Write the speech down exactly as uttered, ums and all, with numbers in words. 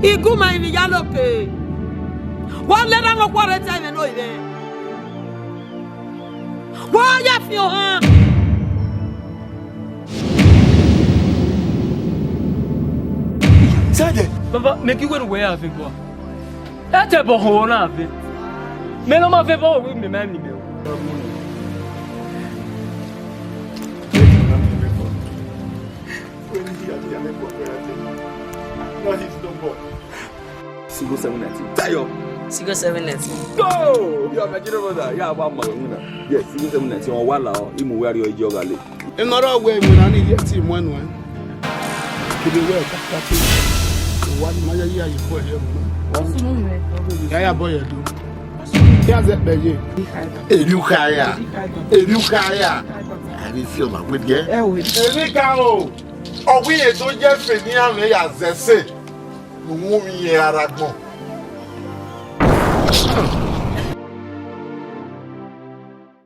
Iguma ivbi ya loke. Wa lẹ na nọ khuarẹ ta ẹmwẹ nọ ivẹ. Wa ya fi ohan. Sẹdẹ. Baba, mẹ ghi wẹ ne uwẹ ya vẹ bọ. Ẹ tẹ bọ họn na vẹ. Mẹ ne ọ ma vẹ bọ, mẹ ma ni mẹ. Single seven nineteen. Tayo. Single seven nineteen. Go! Yo, my junior brother, ya wa ma wẹ wina. Yes, single seven nineteen. Ọ wa la ọ, imu wẹ ariọ ije ọ gha le. Emwi ne ọ rọ wẹ emwi na ni ye ẹtin mu ẹnuẹn. Kebe wẹ kakaki. Wa ni ma ya ya ye bọ ye mu. Ya ya bọ ye do. Ya zẹ kpẹ ye. Eri u kha ya. Eri u kha ya. A vbe fi ọma wẹ gẹ. Eri ka o. Ọ wẹ irẹn do ye ẹfe ne iran mwẹ ya zẹ ẹse. Ne u mu ovbi irẹn ra rre agbọn.